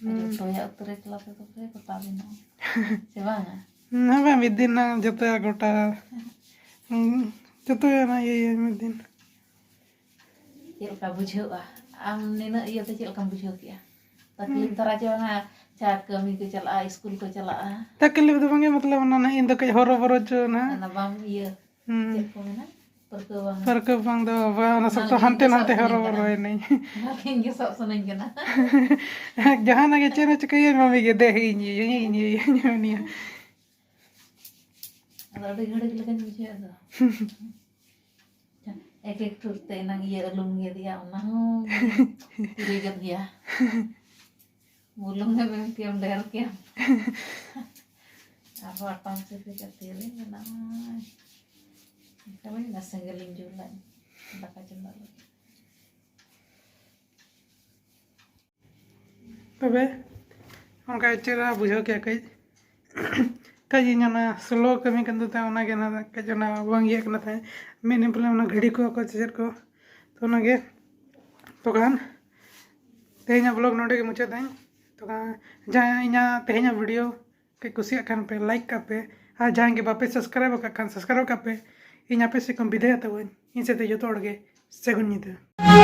ᱦᱩᱸ᱾ ᱡᱚᱛᱚᱭᱟᱜ ᱩᱛᱟᱹᱨ ᱮᱠᱞᱟ ᱛᱮᱫᱚ ᱯᱮ ᱠᱚᱴᱟ ᱵᱮᱱᱟᱜᱼᱟ᱾ ᱥᱮ ᱵᱟᱝᱟ? ᱦᱩᱸ, ᱦᱮᱸ ᱵᱟᱝ, ᱢᱤᱫ ᱫᱤᱱ ᱱᱟᱜ ᱡᱚᱛᱚᱭᱟᱜ ᱜᱚᱴᱟ᱾ ᱦᱩᱸ, ᱡᱚᱛᱚᱭᱟᱜ ᱚᱱᱟ ᱤᱭᱟᱹ ᱢᱤᱫ ᱫᱤᱱ᱾ ᱪᱮᱫ ᱞᱮᱠᱟ ᱵᱩᱡᱷᱟᱹᱜᱼᱟ? ᱟᱢ ᱱᱤᱱᱟᱹᱜ ᱤᱭᱟᱹᱛᱮ ᱪᱮᱫ ᱞᱮᱠᱟᱢ ᱵᱩᱡᱷᱟᱹᱣ ᱠᱮᱜᱼᱟ? ᱛᱟᱠᱞᱤᱯ ᱦᱩᱸ᱾ ᱫᱷᱟᱨᱟ ᱪᱮ ᱵᱟᱝᱟ? ᱪᱟ ᱠᱟᱹᱢᱤ ᱠᱚ ᱪᱟᱞᱟᱜᱼᱟ, ᱥᱠᱩᱞ ᱠᱚ ᱪᱟᱞᱟᱜᱼᱟ᱾ ᱛᱟᱠᱞᱤᱯ ᱫᱚ ᱵᱟᱝᱜᱮ, ᱢᱚᱛᱞᱚᱵ ᱚᱱᱟ ᱱᱟᱜ ᱤᱧ ᱫᱚ ᱠᱟᱹᱡ ᱦᱚᱨᱚ ᱵᱚᱨᱚ ᱪᱚ ᱱᱟᱜ᱾ ᱚᱱᱟ ᱵᱟᱢ ᱤᱭᱟᱹ, ᱦᱩᱸ᱾ ᱪᱮᱫ ᱠᱚ ᱢᱮᱱᱟ? ᱯᱟᱹᱨᱠᱟᱹᱣ ᱵᱟᱝ᱾ ᱯᱟᱹᱨᱠᱟᱹᱣ ᱵᱟᱝ ᱫᱚ ᱵᱟᱝ, ᱚᱱᱟ ᱥᱚᱠᱛᱚ ᱚᱱᱟ ᱦᱟᱱᱛᱮ ᱤᱧ ᱜᱮ ᱱᱟᱛᱮ ᱥᱟᱵ ᱦᱚᱨᱚ ᱥᱟᱱᱟᱧ ᱠᱟᱱᱟ᱾ ᱵᱚᱨᱚᱭᱮᱱᱟᱹᱧ᱾ ᱚᱱᱟ ᱤᱧ ᱜᱮ ᱥᱟᱵ ᱥᱟᱱᱟᱧ ᱠᱟᱱᱟ᱾ ᱡᱟᱦᱟᱱᱟᱜ ᱜᱮ ᱪᱮᱫ ᱦᱚᱸ ᱪᱤᱠᱟᱹᱭᱟᱹᱧ, ᱢᱟᱢᱤ ᱜᱮ ᱫᱮ ᱤᱧ ᱤᱭᱟᱹᱭᱟᱹᱧ, ᱤᱧ ᱤᱭᱟᱹᱭᱟᱹᱧ, ᱩᱱᱤᱭᱟᱜ᱾ ᱟᱫᱚ ᱟᱹᱰᱤ ᱜᱷᱟᱹᱲᱤᱡ ᱞᱮᱠᱟᱧ ᱵᱩᱡᱷᱟᱹᱣᱮᱫ ᱫᱚ᱾ ᱮᱠ ᱮᱠ ᱴᱷᱩᱨ ᱛᱮ ᱮᱱᱟᱝ ᱤᱭᱟᱹ ᱟᱹᱞᱩᱢ ᱜᱮᱫᱮᱜᱼᱟ, ᱚᱱᱟ ᱦᱚᱸ ᱯᱩᱨᱟᱹ ᱜᱮᱫ ᱜᱮᱭᱟ᱾ ᱵᱩᱞᱩᱝ ᱮᱢ ᱮᱢ ᱠᱮᱭᱟᱢ, ᱰᱷᱮᱨ ᱠᱮᱭᱟᱢ᱾ ᱟᱨᱦᱚᱸ ᱟᱴᱟᱢ ᱥᱤᱯᱤ ᱠᱟᱛᱮ ᱞᱮ ᱵᱮᱱᱟᱣᱟ᱾ ᱚᱱᱠᱟ ᱵᱟᱹᱧ ᱢᱮᱱᱟ, ᱥᱮᱸᱜᱮᱞ ᱤᱧ ᱡᱩᱞᱟ ᱫᱟᱠᱟ ᱪᱚᱸᱫᱟ ᱞᱟᱹᱜᱤᱫ᱾ ᱛᱚᱵᱮ ᱚᱱᱠᱟ ᱪᱮᱦᱨᱟ ᱵᱩᱡᱷᱟᱹᱣ ᱠᱮᱜᱼᱟ ᱠᱟᱹᱡ᱾ ᱠᱟᱹᱡ ᱤᱧ ᱚᱱᱟ slow ᱠᱟᱹᱢᱤ ᱠᱟᱱ ᱛᱟᱦᱮᱸᱫ, ᱚᱱᱟᱜᱮ ᱚᱱᱟ ᱠᱟᱹᱡ ᱚᱱᱟ ᱵᱟᱝ ᱤᱭᱟᱹᱜ ᱠᱟᱱᱟ ᱛᱟᱦᱮᱸᱫ, ᱢᱮᱱ ᱯᱟᱞᱮ ᱚᱱᱟ ᱜᱷᱟᱹᱲᱤ ᱠᱚ ᱚᱠᱚᱭ ᱪᱮᱫ ᱠᱚ᱾ ᱛᱚ ᱚᱱᱟᱜᱮ ᱛᱚᱠᱷᱚᱱ ᱛᱮᱦᱮᱧᱟᱜ vlog ᱱᱚᱰᱮ ᱜᱮ ᱢᱩᱪᱟᱹᱫ ᱫᱟᱹᱧ᱾ ᱛᱚᱠᱷᱚᱱ ᱡᱟᱦᱟᱸᱭ ᱤᱧᱟᱹᱜ ᱛᱮᱦᱮᱧᱟᱜ video ᱯᱮ ᱠᱩᱥᱤᱭᱟᱜ ᱠᱷᱟᱱ ᱯᱮ like ᱠᱟᱜ ᱯᱮ, ᱟᱨ ᱡᱟᱦᱟᱸᱭ ᱜᱮ ᱵᱟᱯᱮ subscribe ᱟᱠᱟᱫ ᱠᱷᱟᱱ subscribe ᱠᱟᱜ ᱯᱮ᱾ ᱤᱧ ᱟᱯᱮ ᱥᱮᱫ ᱠᱷᱚᱱ ᱵᱤᱫᱟᱹᱭ ᱦᱟᱛᱟᱣᱟᱹᱧ᱾ ᱤᱧ ᱥᱮᱫ ᱛᱮ ᱡᱚᱛᱚ ᱦᱚᱲ ᱜᱮ ᱥᱟᱹᱜᱩᱱ ᱧᱤᱫᱟᱹ᱾